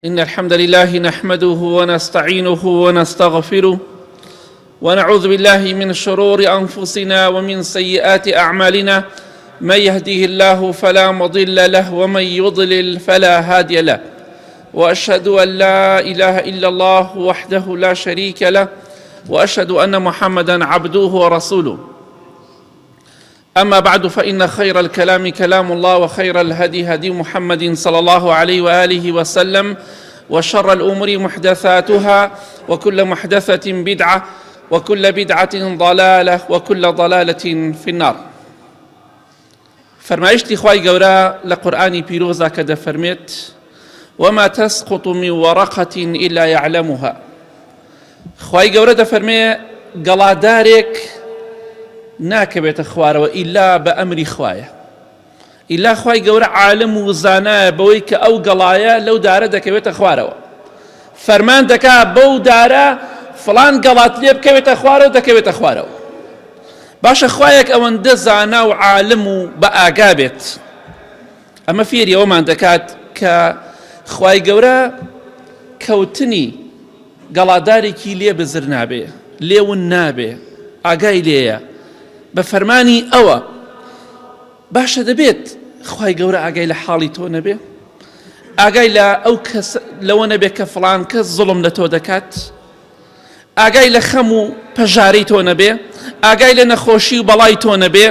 إن الحمد لله نحمده ونستعينه ونستغفره ونعوذ بالله من شرور أنفسنا ومن سيئات أعمالنا من يهده الله فلا مضل له ومن يضلل فلا هادي له وأشهد أن لا إله إلا الله وحده لا شريك له وأشهد أن محمدا عبده ورسوله أما بعد فإن خير الكلام كلام الله وخير الهدي هدي محمد صلى الله عليه وآله وسلم وشر الأمور محدثاتها وكل محدثة بدعة وكل بدعة ضلالة وكل ضلالة في النار فەرمایشتی خوای گەورە لە قورئانی پیرۆزدا کە دەفەرمێت وما تسقط من ورقة إلا يعلمها خوای گەورە دەفەرمێ گەڵادارێک ناکەوێتە خوارەوە ئیلا بە ئەمری خوایە ئیلا خوای گەورە عالم و زانایە بەوەی کە ئەو گەڵایە لەو دارە دەکەوێتە خوارەوە فەرمان دەکا بەو دارە فڵان گەڵات لێ بکەوێتە خوارەوە دەکەوێتە خوارەوە باشە خوایەک ئەوەندە زانا و عالم و بە ئاگا بێت ئەمە فێری ئەوەمان دەکات کە خوای گەورە کەوتنی گەڵادارێکی لێ بزر نابێ لێون نابێ ئاگای لێیە بە فەرمانی ئەوە باشە دەبێت خوای گەورە ئاگای لە حاڵی تۆ نەبێ ئاگای لە ئەو کەس لەوە نەبێ کە فڵان کەس زوڵم لە تۆ دەکات ئاگای لە خەم و پەژارەی تۆ نەبێ، ئاگای لە نەخۆشی و بەڵای تۆ نەبێ،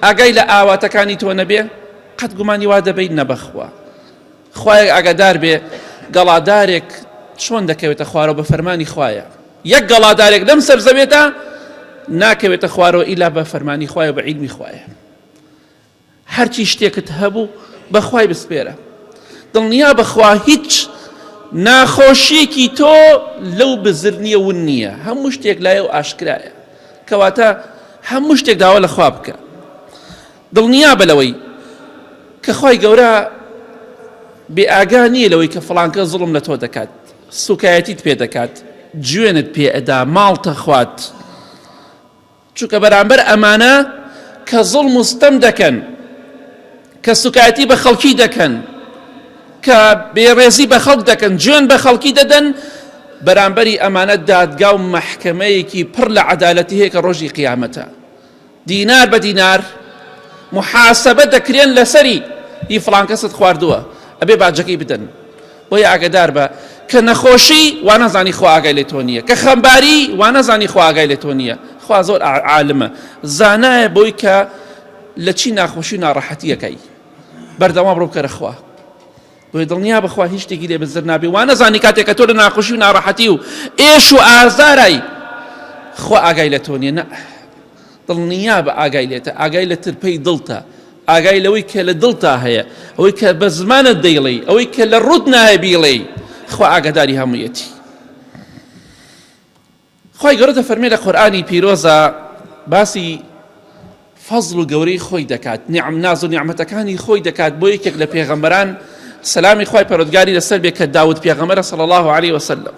ئاگای لە ئاواتەکانی تۆ نەبێ، قەت گومانی وا دەبەیت نە بەخوا. خوایەک ئاگادار بێ گەڵادارێک چۆن دەکەوێتە خوارەوە بە فەرمانی خوایە. یەک گەڵادارێک لەم سەر زەوێدا ناکەوێتە خوارەوە ئیلا بە فەرمانی خوایە بە عیلمی خوایە. هەرچی شتێکت هەبوو بەخوای بسپێرە دڵنیا بەخوا هیچ ناخۆشیەکی تۆ لەو بزر نییە ون نییە هەموو شتێک لای و ئاشکرایە کەواتە هەموو شتێک داوا لە خوا بکە دڵنیا بە لەوەی کە خوای گەورە بێ ئاگا نییە لەوەی کە فڵانکە زوڵم لە تۆ دەکات سوکایەتیت پێ دەکات جوێنت پێ ئەدا ماڵتە خوات چونکە بەرامبەر ئەمانە کە زوڵم و ستەم دەکەن، کە سوکایەتی بە خەڵکی دەکەن، کە بێڕێزی بە خەڵک دەکەن، جوێن بە خەڵکی دەدەن، بەرامبەری ئەمانە دادگا و مەحکەمەیەکی پڕ لە عەدالەتی هەیە کە ڕۆژی قیامەتە. دینار بە دینار محاسبە دەکرێن لەسەری هی فڵان کەست خواردووە ئەبێ باجەکەی بدەن. بۆیە ئاگەدار بە کە نەخۆشی وانەزانی خوا ئاگای لێ تۆ نییە کە خەمباری وانەزانی خوا ئاگای لێ تۆ نییە خوا زۆر عالمە زانایە بۆی کە لە چی ناخۆشی و ناڕەحەتیەکەی بەردەوام ڕوو بکەرە خوا بۆیە دڵنیا بەخوا هیچ شتێکی لێ بزر نابێ وانەزانی کاتێک کە تۆ لە ناخۆشی و ناڕەحەتی و ئێش و ئازارای خوا ئاگای لە تۆ نییە نە دڵنیابە ئاگای لێتە، ئاگای لە ترپەی دڵتە، ئاگای لەوەی کە لە دڵتا هەیە، ئەوەی کە بە زمانت دەیڵێی، ئەوەی کە لە ڕووت نایە بیڵێی، خوا ئاگاداری هەموویەتی. خوای گەورە دەفەرمێ لە قورئانی پیرۆزا باسی فەزڵ و گەورەی خۆی دەکات، نیعم ناز و نیعمەتەکانی خۆی دەکات بۆ یەکێک لە پێغەمبەران سەلامی خوای پەروەردگاری لەسەر بێ کە داود پێغەمبەرە صلی الله علیه وسلم.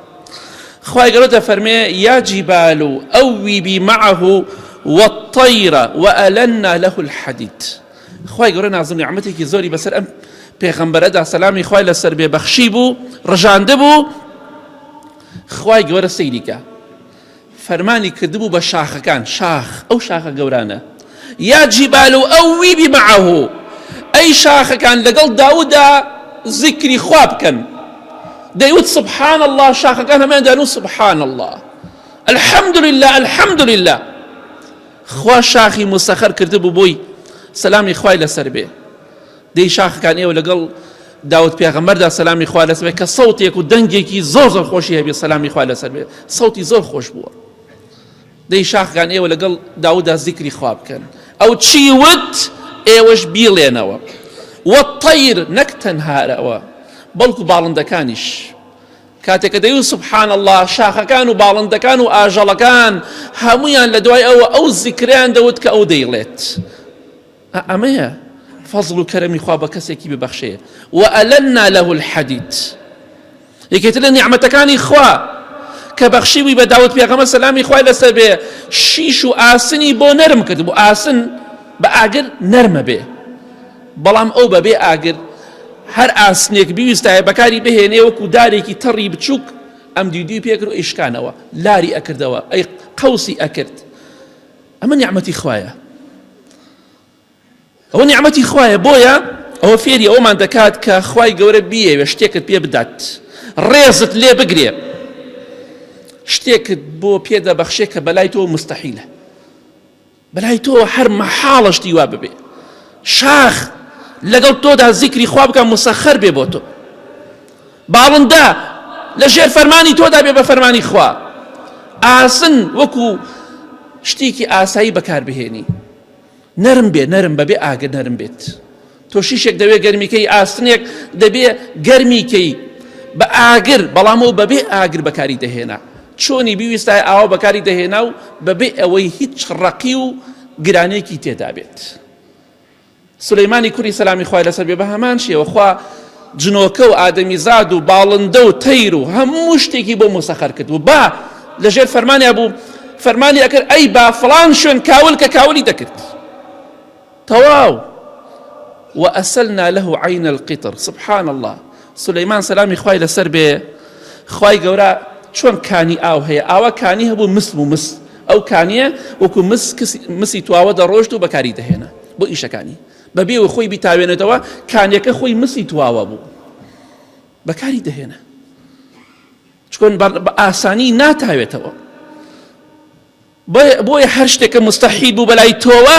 خوای گەورە دەفەرمێ، یا جبال اوبی معه والطیر والنا له الحدید. خوای گەورە ناز و نیعمەتێکی زۆری بەسەر ئەم پێغەمبەرەدا سەلامی خوای لەسەر بێ بەخشی بوو ڕژاندبوو خوای گەورە سەیری کە فەرمانی کردبوو بە شاخەکان، شاخ، ئەو شاخە گەورانە، یا جبال اوبی معه، ئەی شاخەکان لەگەڵ داودا زیکری خوا بکەن. دەیوت سبحان اللە، شاخەکان هەموویان دەیانوت سبحان اللە، الحمد للە، الحمد للە. خوا شاخی مسەخەر کردبوو بۆی سەلامی خوای لەسەر بێ. دەی شاخەکان ئێوە لەگەڵ داود پێغەمبەردا سەلامی خوا لەسەر بێت کە سەوتێک و دەنگێکی زۆر زۆر خۆشی هەبێ سەلامی خوا لەسەر بێت سەوتی زۆر خۆش بووە دەی شاخەکان ئێوە لەگەڵ داودا زیکری خوا بکەن ئەو چی وت ئێوەش بیڵێنەوە والطیر نەک تەنها ئەوە بەڵکو باڵندەکانیش کاتێک کە دەیوت سبحان اللە شاخەکان و باڵندەکان و ئاژەڵەکان هەمویان لە دوای ئەوە ئەو زیکریان دەوت کە ئەو دەیڵێت ئەمەیە فەزڵ و کەرەمی خوا بە کەسێکی ببەخشێ وألنا له الحدید یەکێتر لە نیعمەتەکانی خوا کە بەخشیوی بە داود پێغەمبەر سەلامی خوای لەسەر بێ شیش و ئاسنی بۆ نەرم کرد بۆ ئاسن بە ئاگر نەرمە بێ بەڵام ئەو بەبێ ئاگر هەر ئاسنێک بیویستایە بەکاری بهێنێ وەکو دارێکی تەڕی بچووک ئەم دیدوی پێکرد و ئەیشکانەوە لاری ئەکردەوە ئەی قەوسی ئەکرد ئەمە نیعمەتی خوایە ئەوە نیعمەتی خوایە بۆیە ئەوە فێری ئەومان دەکات کە خوای گەورە بیەوێ شتێکت پێ بدات ڕێزت لێ بگرێ شتێکت بۆ پێ دەبەخشێ کە بەلای تۆ مستحیلە بەلای تۆ هەر مەحاڵە شتی وا ببێ شاخ لەگەڵ تۆدا زیکری خوا بکە مسەخەر بێ بۆ تۆ باڵندە لە ژێر فەرمانی تۆدا بێ بە فەرمانی خوا ئاسن وەکو شتێکی ئاسایی بەکاربهێنی نەرم بێ نەرم بەبێ ئاگر نەرم بێت تۆ شیشێک دەوێ گەرمیکەی ئاسنێک دەبێ گەرمیکەی بە ئاگر بەڵام ئەو بەبێ ئاگر بەکاری دەهێنا چۆنی بیویستای ئاوا بەکاری دەهێنا و بەبێ ئەوەی هیچ ڕەقی و گرانێکی تێدا بێت سولەیمانی کوڕی سەلامی خوای لەسەر بێ بە هەمان شێوە خوا جنۆکە و ئادەمیزاد و باڵندە و تەیر و هەموو شتێکی بۆ موسەخەر کرد و با لەژێر فەرمانیا بوو فەرمانی ئەکرد ئەی با فڵان شوێن کاول کە کاولی دەکرد تەواو وأسلنا له عين القطر سبحان الله سلەیمان سەلامی خوای لەسەر بێ خوای گەورە چۆن کانی ئاو هەیە ئاوا کانی هەبوو مس و مس ئەو کانیە وەکو مس مسی تواوە دەڕۆشت و بەکاری دەهێنا بۆ ئیشەکانی بەبێ و خۆی بیتاوێنێتەوە کانیەکە خۆی مسی تواوە بوو بەکاری دەهێنا چکۆن بە ئاسانی ناتاوێتەوە بۆیە هەر شتێک کە مستحیل بوو بەلای تۆوە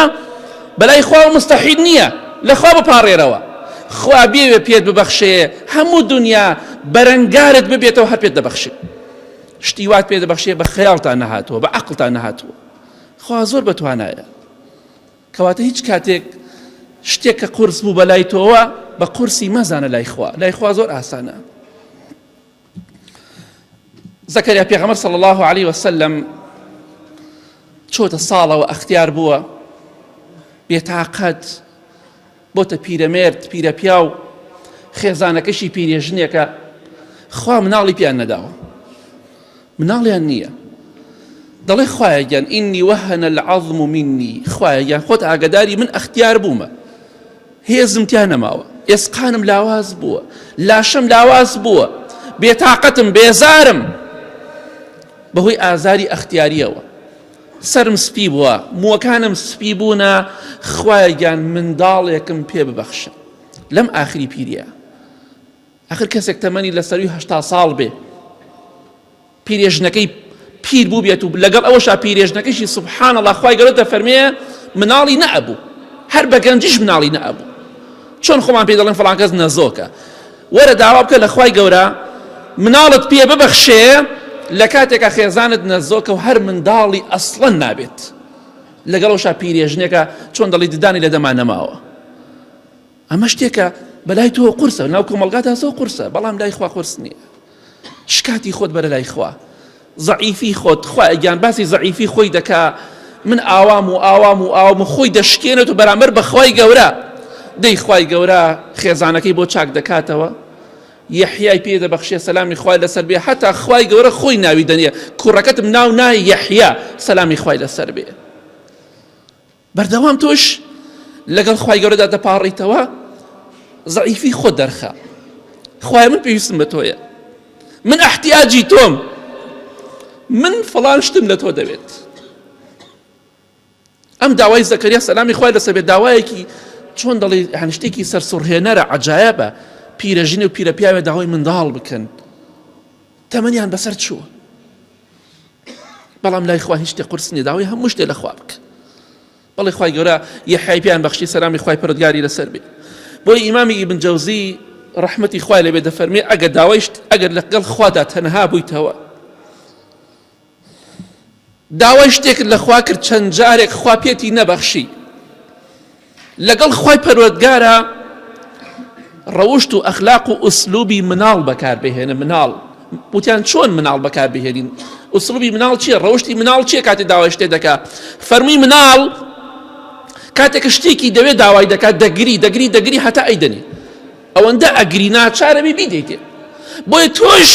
بەلای خواوە مستحیل نییە لە خوا بپاڕێرەوە خوا بێوێ پێت ببەخشێ هەموو دنیا بەرەنگارت ببێتەوە هەر پێت دەبەخشێ شتی وات پێ دەبەخشێ بە خەیاڵتان نەهاتووە بە عەقڵتان نەهاتووە خوا زۆر بەتوانایە کەواتە هیچ کاتێک شتێک کە قورس بوو بەلای تۆوە بە قورسی مەزانە لای خوا لای خوا زۆر ئاسانە زەکەریا پێغەمبەر صلی الله علیه وسلم چۆتە ساڵەوە ئەختیار بووە بێتاقەت بۆتە پیرەمێرد پیرەپیاو خێزانەکەشی پیرێژنێکە خوا مناڵی پیان نەداوە مناڵیان نییە دەڵێ خوایە گیان ئینی وهن العظم منی خوایە گیان خۆت ئاگداری من ئەختیار بوومە هێزم تیا نەماوە ئێسقانم لاواز بووە لاشەم لاواز بووە بێتاقەتم بێزارم بەهۆی ئازاری ئەختیاریەوە سرم سپی بووە مووەکانم سپی بوونە خوایە گیان منداڵێکم پێ ببەخشە لەم ئاخری پیریە ئەخر کەسێک تەمەنی لە سەروی هەشتا ساڵ بێ پیرێژنەکەی پیر بوو بێت و لەگەڵ ئەوەشا پیرێژنەکەشی سبحان الله خوای گەورە دەفەرمێ مناڵی نەئەبوو هەر بە گەنجیش مناڵی نەئەبوو چۆن خۆمان پێ دەڵێن فڵان کەس نەزۆکە وەرە داوا بکە لە خوای گەورە مناڵت پێ ببەخشێ لە کاتێکا خێزانت نەزۆکە و هەر منداڵی ئەسڵەن نابێت لەگەڵەوشا پیرێژنێکە چۆن دەڵی ددانی لە دەما نەماوە ئەمە شتێکە بەلای تۆ قورسە ناو کۆمەڵگادا زۆر قورسە بەڵام لای خوا قورس نییە شکاتی خۆت بەرە لای خوا زەعیفی خۆت خوا گیان باسی زەعیفی خۆی دەکا من ئاوام و ئاوام و ئاوام و خۆی دەشکێنێت و بەرامبەر بە خوای گەورە دەی خوای گەورە خێزانەکەی بۆ چاک دەکاتەوە یەحیای پێ دەبەخشێ سەلامی خوای لەسەر بێ هەتا خوای گەورە خۆی ناوی دەنێ کوڕەکەتم ناو نای یەحیا سەلامی خوای لەسەر بێ بەردەوام تۆش لەگەڵ خوای گەورەدا دەپاڕیتەوە زەعیفی خۆت دەرخە خوایە من پێویستم بە تۆیە من احتیاجی تۆم من فڵان شتم لە تۆ دەوێت ئەم داوای زەکەریا سەلامی خوای لەسەر بێت داوایەکی چۆن دەڵێ هەن شتێکی سەرسوڕهێنەرە عجایبە پیرەژنی و پیرە پیاوێ داوای منداڵ بکەن تەمەنیان بەسەر چووە بەڵام لای خوا هیچ شتێ قورس نییە داوای هەموو شتێ لە خوا بکە بەڵێ خوای گەورە یەحیای پێیان بەخشی سەلامی خوای پەروەردگاری لەسەر بێ بۆی ئیمامی ئیبن جەوزی ڕەحمەتی خوای لێبێ دەفەرمێ ئەگەر داوای ئەگەر لەگەڵ خوادا تەنها بوویتەوە داوای شتێکت لە خوا کرد چەند جارێک خوا پێتی نەبەخشی لەگەڵ خوای پەروەردگارا ڕەوشت و ئەخلاق و ئوسلوبی مناڵ بەکار بهێنە مناڵ وتیان چۆن مناڵ بەکار بهێنین ئوسلوبی مناڵ چییە ڕەوشتی مناڵ چییە کاتێ داوای شتێ دەکا فەرمی مناڵ کاتێک شتێکی دەوێت داوای دەکات دەگری دەگری دەگری هەتا ئەیدەنی ئەوەندە ئەگری ناچارە بی بیدەیتێ بۆیە تۆش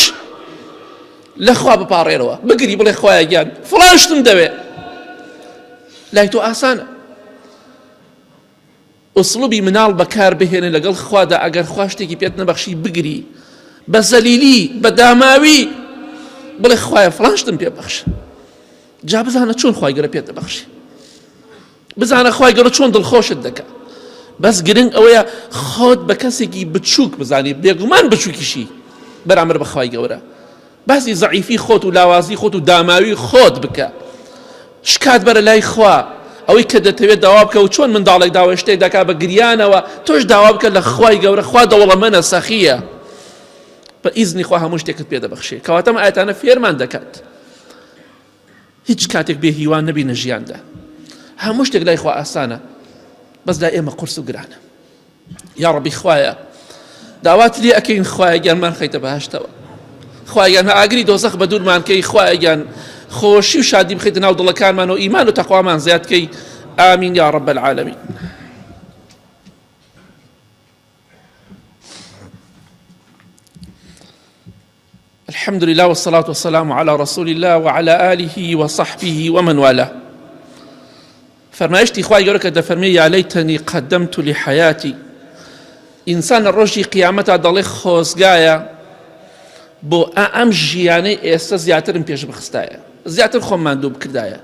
لەخوا بپاڕێرەوە بگری بڵێ خوایە گیان فڵان شتم دەوێ لای تۆ ئاسانە. ئوسلوبی مناڵ بەکار بهێنە لەگەڵ خوادا ئەگەر خوا شتێکی پێت نەبەخشی بگری بە زەلیلی بە داماوی بڵێ خوایە فڵان شتم پێ بەخش جا بزانە چۆن خوای گەورە پێت دەبەخشی بزانە خوای گەورە چۆن دڵخۆشت دەکا بەس گرنگ ئەوەیە خۆت بە کەسێکی بچووک بزانی بێگومان بچووکیشی بەرامبەر بە خوای گەورە باسی زەعیفی خۆت و لاوازی خۆت و داماوی خۆت بکە شکات بەرە لای خوا ئەوەی کە دەتەوێت داوا بکە و چۆن منداڵێک داوای شتێک دەکا بە گریانەوە تۆش داوا بکە لە خوای گەورە خوا دەوڵەمەنە سەخیە بە ئیزنی خوا هەموو شتێکت پێ دەبەخشێ کەواتە ئەم ئایەتانە فێرمان دەکات هیچ کاتێک بێ هیوا نەبینە ژیاندا هەموو شتێک لای خوا ئاسانە بەس لای ئێمە قورس و گرانە یاڕەبی خوایە داوات لێ ئەکەین خوایە گیان مان خەیتە بەهشتەوە خوایە گیان ئاگری دۆزەخ بە دوورمان کەی خوایە گیان خۆشی و شادی بخەیتە ناو دڵەکانمان و ئیمان و تەقوامان زیاد کەی ئامین یا رب العالمین. الحمد لله والصلاة والسلام على رسول الله وعلى آله وصحبه ومن والاه. فەرمایشتی خوای گەورە کە دەفەرمێ یا لەیتەنی قەدەمت لحیاتی ئینسان لە ڕۆژی قیامەتا دەڵێ خۆزگایە بۆ ئەم ژیانەی ئێستا زیاترم پێش بخستایە زیاتر خۆم ماندوو بکردایە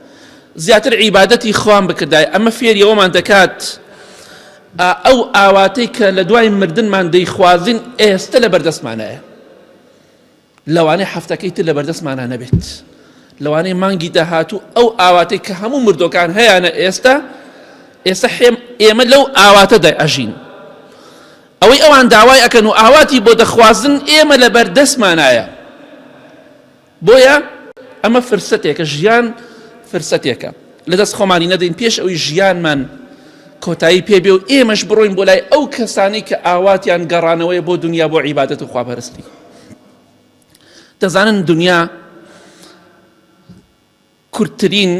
زیاتر عیبادەتی خوام بکردایە ئەمە فێری ئەوەمان دەکات ئەو ئاواتەی کە لە دوای مردنمان دەیخوازین ئێستا لە بەردەستمانایە لەوانەیە هەفتەکەی تر لەبەردەستمانا نەبێت، لەوانەیە مانگی داهاتوو ئەو ئاواتەی کە هەموو مردۆکان هەیانە ئێستا ئێستا ئێمە لەو ئاواتەدا ئەژین. ئەوەی ئەوان داوای ئەکەن و ئاواتی بۆ دەخوازن ئێمە لەبەردەستمانایە. بۆیە ئەمە فرسەتێکە، ژیان فرسەتێکە. لەدەست خۆمانی نەدەین پێش ئەوی ژیانمان کۆتایی پێ بێ و ئێمەش بڕۆین بۆ لای ئەو کەسانەی کە ئاواتیان گەڕانەوەیە بۆ دنیا بۆ عیبادەت و خواپەرستی. دەزانن دنیا کورتترین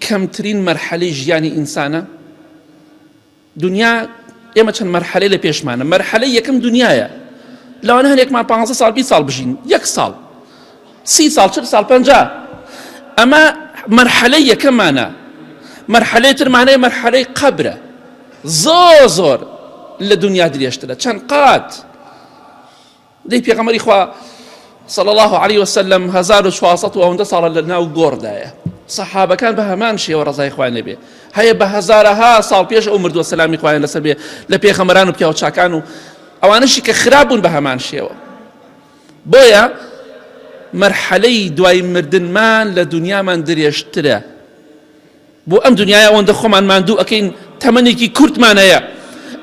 کەمترین مەرحەلەی ژیانی ئینسانە؟ دنیا ئێمە چەند مەرحەلەی لە پێشمانە مەرحەلەی یەکەم دنیایە لەوانە هەندێکمان پ ساڵ 20 ساڵ بژین یەک ساڵ سی ساڵ چل ساڵ پەنجا ئەمە مەرحەلەی یەکەمانە مەرحەلەی ترمانەیە مەرحەلەی قەبرە زۆر زۆر لە دنیا درێژترە چەند قات دەی پێغەمبەری خوا صلی الله علیه وسلم 1400 و ئەوەندە ساڵە لە ناو گۆڕدایە سەحابەکان بە هەمان شێوە ڕەزای خوایان لێبێ هەیە بە هەزارەها ساڵ پێش ئەو مردووە سەلامی خوایان لەسەر بێ لە پێغەمبەران و پیاو چاکان و ئەوانەشی کە خراپ بوون بە هەمان شێوە بۆیە مەرحەلەی دوای مردنمان لە دنیامان درێژترە بۆ ئەم دنیایە ئەوەندە خۆمان ماندوو ئەکەین تەمەنێکی کورتمان هەیە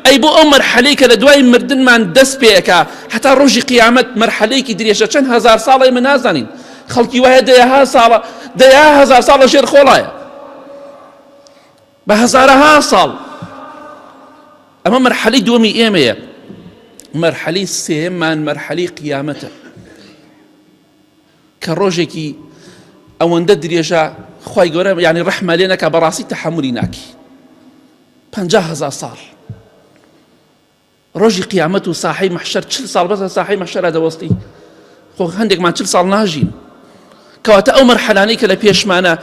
ئەی بۆ ئەو مەرحەلەی کە لە دوای مردنمان دەست پێ ئەکا هەتا ڕۆژی قیامەت مەرحەلەیەکی درێژە چەند هەزار ساڵە ئێمە نازانین خەڵکی وایە دەیەها ساڵە دەیەها هەزار ساڵ لە ژێر خۆڵایە بە هەزارەها ساڵ ئەمە مەرحەلەی دووەمی ئێمەیە مەرحەلەی سێیەممان مەرحەلەی قیامەتە کە ڕۆژێکی ئەوەندە درێژە خوای گەورە یانی ڕەحمە لێ نەکا بەڕاستی تەحەمولی ناکی 50 هەزار ساڵ ڕۆژی قیامەت و ساحەی مەحشەر چل ساڵ بەسە ساحەی مەحشەرا دەوەستی خۆ هەندێکمان چل ساڵ ناژین کەواتە ئەو مەرحەلانەی کە لە پێشمانە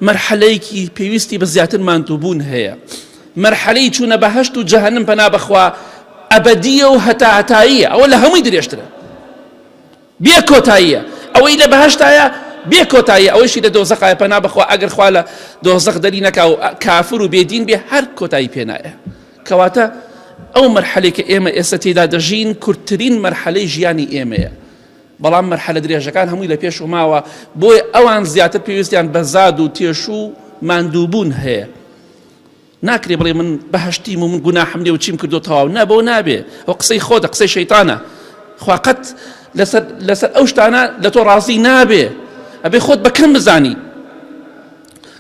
مەرحەلەیەکی پێویستی بە زیاتر ماندووبوون هەیە مەرحەلەی چوونە بەهەشت و جەهەنم پەنا بەخوا ئەبەدیە و هەتا هەتاییە ئەوە لە هەمووی درێژترە بێ کۆتاییە ئەوەی لە بەهەشتایە بێ کۆتاییە ئەوەیشی لە دۆزەخایە پەنا بەخوا ئەگەر خوا لە دۆزەخ دەری نەکا و کافر و بێدین بێ هەر کۆتایی پێ نایە کەواتە ئەو مەرحەلەی کە ئێمە ئێستا تێدا دەژین کورتترین مەرحەلەی ژیانی ئێمەیە بەڵام مەرحەلە درێژەکان هەمووی لە پێش و ماوە بۆیە ئەوان زیاتر پێویستیان بە زاد و تێشوو و ماندووبوون هەیە ناکرێ بڵێ من بەهەشتیم و من گوناحم نیە و چیم کردو تەواو نا بەوە نابێ ئەوە قسەی خۆتە قسەی شەیتانە خوا قەت لەسەر لەسەر ئەو شتانە لە تۆ ڕازی نابێ ئەبێ خۆت بە کەم بزانی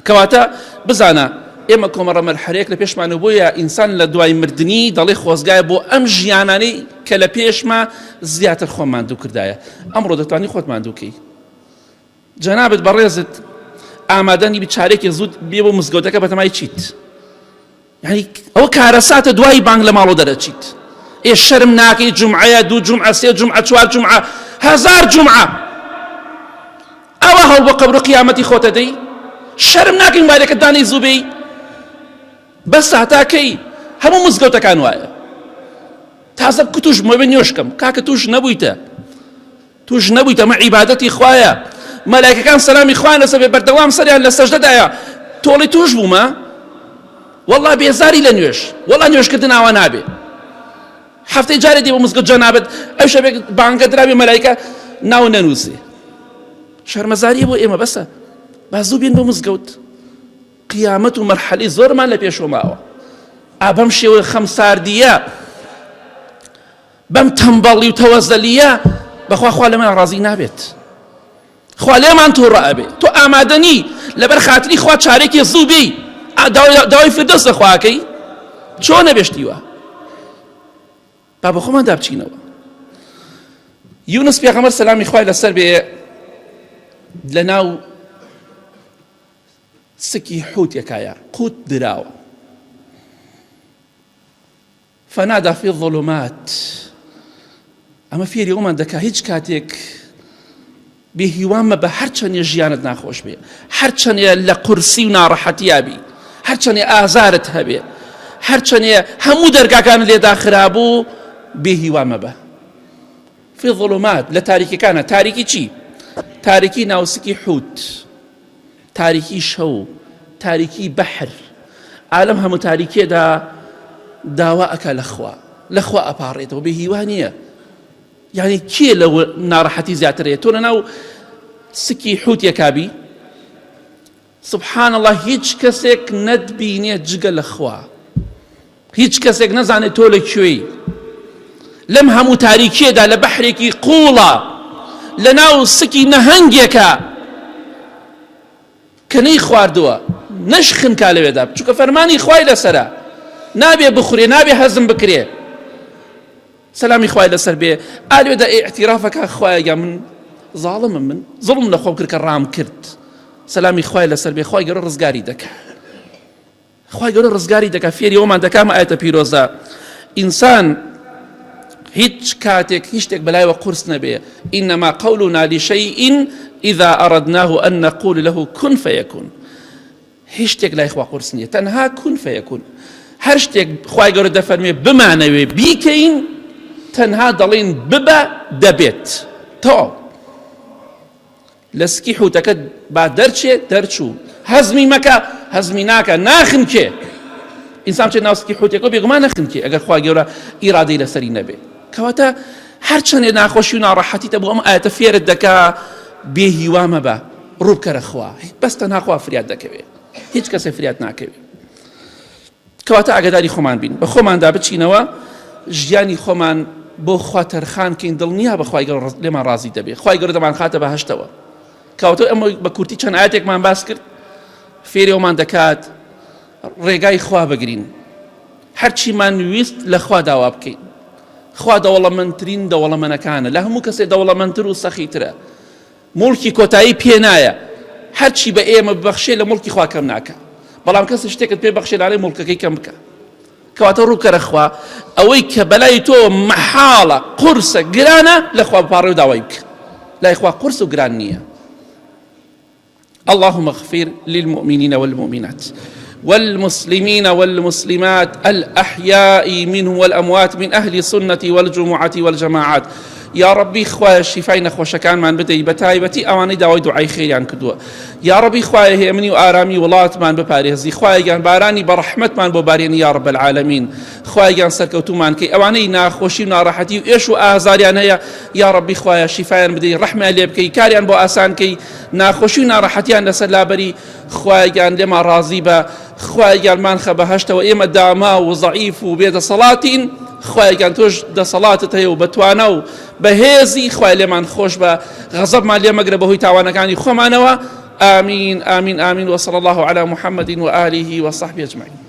کەواتە بزانە ئێمە کۆمەڕە مەرحەلەیەک لە پێشمانە بۆیە ئینسان لە دوای مردنی دەڵێ خۆزگایە بۆ ئەم ژیانانەی کە لە پێشما زیاتر خۆم ماندوو کردایە ئەمڕۆ دەتوانی خۆت ماندووکەی جەنابت بەڕێزت ئامادە نیبی چارێکی زوو بێ بۆ مزگەوتەکە بەتەمای چیت یعنی ئەوە کارەساتە دوای بانگ لە ماڵۆ دەرەچیت ئێ شەرم ناکەی جمعەیە دوو جمعە سێ جمعە چوار جمعە هەزار جمعە ئەوە هەڵ بۆ قەبر و قیامەتی خۆتە دەی شەرم ناکەی مبارەکە دانەی زوو بێی بەس هەتا کەی؟ هەموو مزگەوتەکان وایە. تازە بکوتوش مەبێ نوێژکەم کاکە توش نەبوویتە توش نەبوویتە ئەمە عیبادەتی خوایە مەلایکەکان سەلامی خوایان لەسەر بێ بەردەوام سەریان لە سەجدەدایە تۆڵی توش بوومە والله بێزاری لە نوێژ والله نوێژکردن ئاوا نابێ هەفتەی جارێ دی بۆ مزگەوت جەنابت ئەو شەبێک بانگە درابێ مەلایکە ناو نەنووسێ شەرمەزاریە بۆ ئێمە بەسە با زوو بێن بۆ مزگەوت قیامەت و مەرحەلەی زۆرمان لە پێشەوە ماوە ئا بەم شێوە خەمساردیە بەم تەمبەڵی و تەوەزەلیە بەخوا خوا لەمان ڕازی نابێت خوا لێمان تووڕە ئەبێ تۆ ئامادەنی لەبەر خاتری خوا چارێکی زوو بی داوای فردەوس لە خواکەی چۆنە بێشتیوە با بە خۆماندا بچینەوە یونس پێغەمبەر سەلامی خوای لەسەر بێ لەناو سکی حوتێکایە قوت دراوە فنادى في الظلمات ئەمە فێری ئەومان دەکا هیچ کاتێک بێ هیوا مەبە هەرچەندێ ژیانت ناخۆش بێ هەرچەندێ لە قورسی و ناڕەحەتیا بی هەرچەندێ ئازارت هەبێ هەرچەندێ هەموو دەرگاکانت لێ داخرابوو بێ هیوا مەبە في الظلمات لە تاریکەکانە تاریکی چی تاریکی ناوسکی حوت تاریکی شەو تاریکی بەحر ئالەم هەموو تاریکیەدا داوا ئەکا لە خوا لە خوا ئەپاڕێتەوە بێ هیوا نییە یعنی کێ لە ناڕەحەتی زیاتر هەیە تۆ لەناو سکی حوتێکا بی سبحان الله هیچ کەسێک نەتبینێ جگە لە خوا هیچ کەسێک نەزانێت تۆ لە کوێی لەم هەموو تاریکیەدا لە بەحرێکی قوڵە لە ناو سکی نەهەنگێکە کە نەی خواردووە نەش خنکا لەوێدا چونکە فەرمانی خوای لەسرە نابێ بخورێ نابێ هەزم بکرێ سەلامی خوای لەسەر بێ ئالوێدا ئیعتیرافەکە خوایە گیان من زاڵمم من زوڵم لە خۆم کرد کە ڕام کرد سەلامی خوای لەسەر بێ خوای گەورە ڕزگاری دەکا خوای گەورە ڕزگاری دەکا فێری ئەومان دەکا ئەم ئایەتە پیرۆزە ئینسان هیچ کاتێک هیچ شتێک بەلایەوە قورس نەبێ إنما قولنا لشيء إذا أردناه أن نقول له كن فيكون هیچ شتێک لای خوا قورس نییە تەنها کون فەیەکون هەر شتێک خوای گەورە دەفەرمێ بمانەوێ بیکەین تەنها دەڵێن ببە دەبێت تەواو لە سکی حوتەکە با دەرچێ دەرچوو هەزمی مەکە هەزمی ناکە ناخنکێ ئینسان بچێت ناو سکی حوتێکەوە بێگومان نەخنکێ ئەگەر خوا گەورە ئیرادەی لەسەری نەبێ کەواتە هەرچەندێ ناخۆشی و ناڕەحەتیتە بۆ ئەم ئاەتە فێرت دەکا بێ هیوا مەبە ڕووبکەرە خوا بەس تەنها خوا فریاد دەکەوێ هیچ کەسێ فریاد ناکەوێ کەواتە ئاگداری خۆمان بین بە خۆماندا بچینەوە ژیانی خۆمان بۆ خوا تەرخان کەین دڵنیا بە خوای گەورە لێمان ڕازی دەبێ خوای گەورە دەمان خاتە بەهەشتەوە کەواتە ئەمە بە کورتی چەند ئاەتێکمان باس کرد فێری ئەومان دەکات ڕێگای خوا بگرین هەرچیمان ویست لە خوا داوا بکەین خوا دەوڵەمەندترین دەوڵەمەنەکانە لە هەموو کەسێ دەوڵەمەندتر و سەخیترە موڵکی کۆتایی پێ نایە هەرچی بە ئێمە ببەخشێ لە موڵکی خوا کەم ناکا بەڵام کەس شتێکت پێ بەخشێ لانەی موڵکەکەی کەم بکە کەواتە ڕووکەرە خوا ئەوەی کە بەلای تۆ مەحاڵە قورسە گرانە لە خوا بپاڕێ و داوای بکە لای خوا قورس و گران نییە اللهم اغفر للمؤمنين والمؤمنات والمسلمين والمسلمات الأحياء منهم والأموات من أهل السنة والجمعة والجماعات یا ڕەبی خوایە شیفای نەخۆشەکانمان بدەی بە تایبەتی ئەوانەی داوای دوعای خێریان کردووە یا ڕەبی خوایە هێمنی و ئارامی وڵاتمان بپارێزی خوایە گیان بارانی بەڕەحمەتمان بۆ بارێنی یا رب العالمین خوایە گیان سەرکەوتومان کەی ئەوانەی ناخۆشی و ناڕەحەتی و ئێش و ئازاریان هەیە یا ڕەبی خوایە شیفایان بدەی ڕەحمیان لێ بکەی کاریان بۆ ئاسان کەی ناخۆشی و ناڕەحەتیان لەسەر لابەری خوایە گیان لێمان ڕازی بە خوایە گیان مانخە بەهەشتەوە ئێمە داماو و زەعیف و بێ دەسەڵاتین خوایە گیان تۆش دەسەڵاتت هەیە و بەتوانا و بەهێزی خوای لێمان خۆش بە غەزەبمان لێ مەگرە بەهۆی تاوانەکانی خۆمانەوە آمین آمین آمین وصلی الله علی محمد وآله وصحبه اجمعین.